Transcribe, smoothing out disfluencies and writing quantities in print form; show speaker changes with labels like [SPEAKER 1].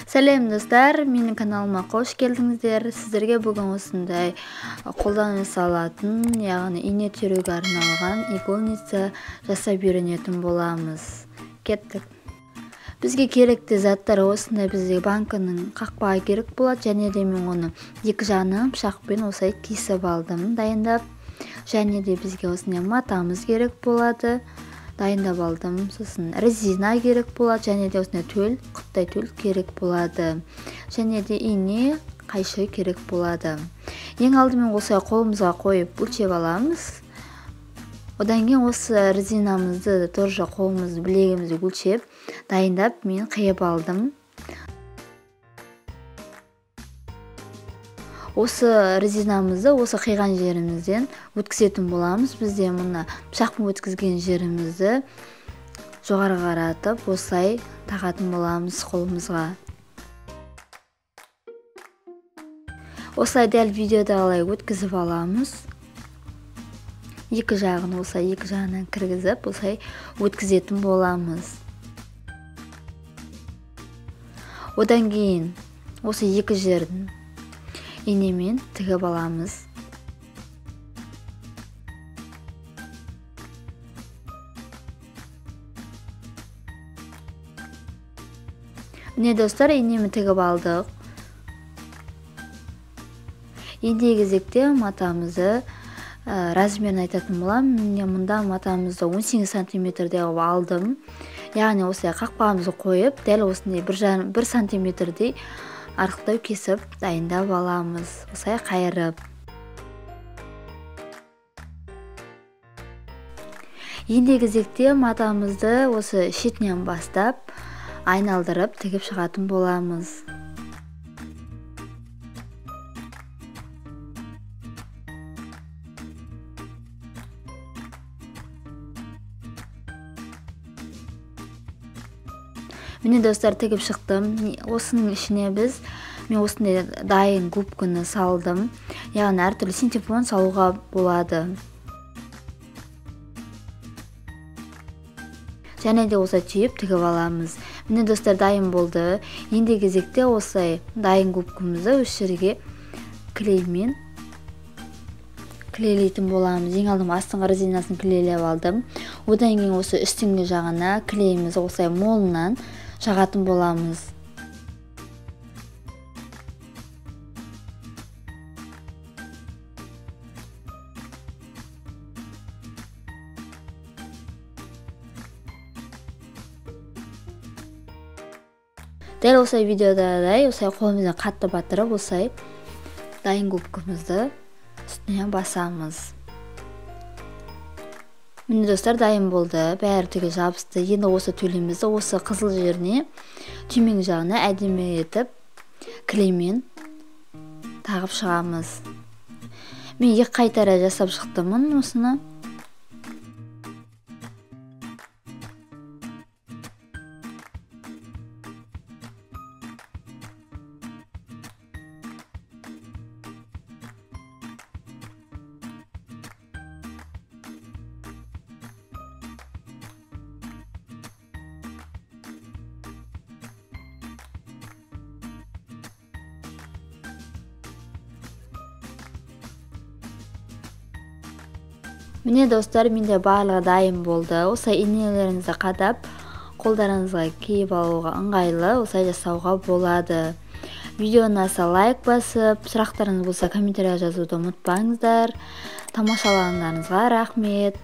[SPEAKER 1] Сәлем достар, менің каналыма қош келдіңіздер. Сіздерге бүгін осындай қолдан жасалатын, яғни ине теруге арналған игольница жасап үйренетін боламыз. Кеттік. Бізге керекті заттар осындай, бізге банканың қақпағы керек болады, және де мен оны екі жағынан пышақпен осылай кесіп алдым, дайындап. Және де бізге осындай матамыз керек болады, дайындап алдым. Сосын резина керек болады, және де осындай төл, құттай төл керек болады. Және де ине, қайшы керек болады. Ең алдымен осылай қолымызға қойып өлшеп аламыз. Одан кейін осы резинамызды тоже қолымыз, білегімізді өлшеп, дайындап мен қиып алдым. Осы резинамызды осы қиған жерімізден өткізетін боламыз. Бізде мына пышақпен өткізген жерімізді жоғары қаратып осылай тағатын боламыз қолымызға. Осылай дәл видеодағылай өткізіп аламыз. Екі жағын осылай екі жағынан кіргізіп осылай өткізетін боламыз. Одан кейін осы екі жерін инемен тігіп аламыз. Міне достар, инемен тігіп алдық. Ендігі кезекте матамызды размерін айтатын боламын. Міне мұнда матамызды 18 сантиметрде қылып алдым. Яғни осылай қақпағымызды қойып, дәл осындай 1 сантиметрдей арықтау кесіп дайындап аламыз. Осылай қайырып. Ендігі кезекте матамызды осы шетінен бастап айналдырып тігіп шығатын боламыз. Міне достар, тігіп шықтым. Осының ішіне мен осындай дайын губканы салдым. Яғни әртүрлі синтепон салуға болады. Және де осылай түйіп тігіп аламыз. Міне достар, дайын болды. Ендігі кезекте осылай дайын губкамызды осы жерге клеймен клейлейтін боламыз. Ең алдымен астыңғы резинасын клейлеп алдым. Одан кейін осы үстіңгі жағына клейімізді осылай молынан жағатын боламыз. Дәл осылай видеодағыдай осылай қолымызбен қатты батырып осылай дайын губкамызды үстіне басамыз. Міне достар, дайын болды. Бәрі түгел жабысты. Енді осы төлемізді осы қызыл жеріне, төменгі жағына әдемі етіп клеймен тағып шығамыз. Мен екі қайтара жасап шықтымын осыны. Міне достар, менде барлығы дайын болды. Осылай инелеріңізді қадап, қолдарыңызға киіп алуға ыңғайлы, осылай жасауға болады. Видео ұнаса лайк басып, сұрақтарыңыз болса комментария жазуды ұмытпаңыздар. Тамашалағандарыңызға рахмет.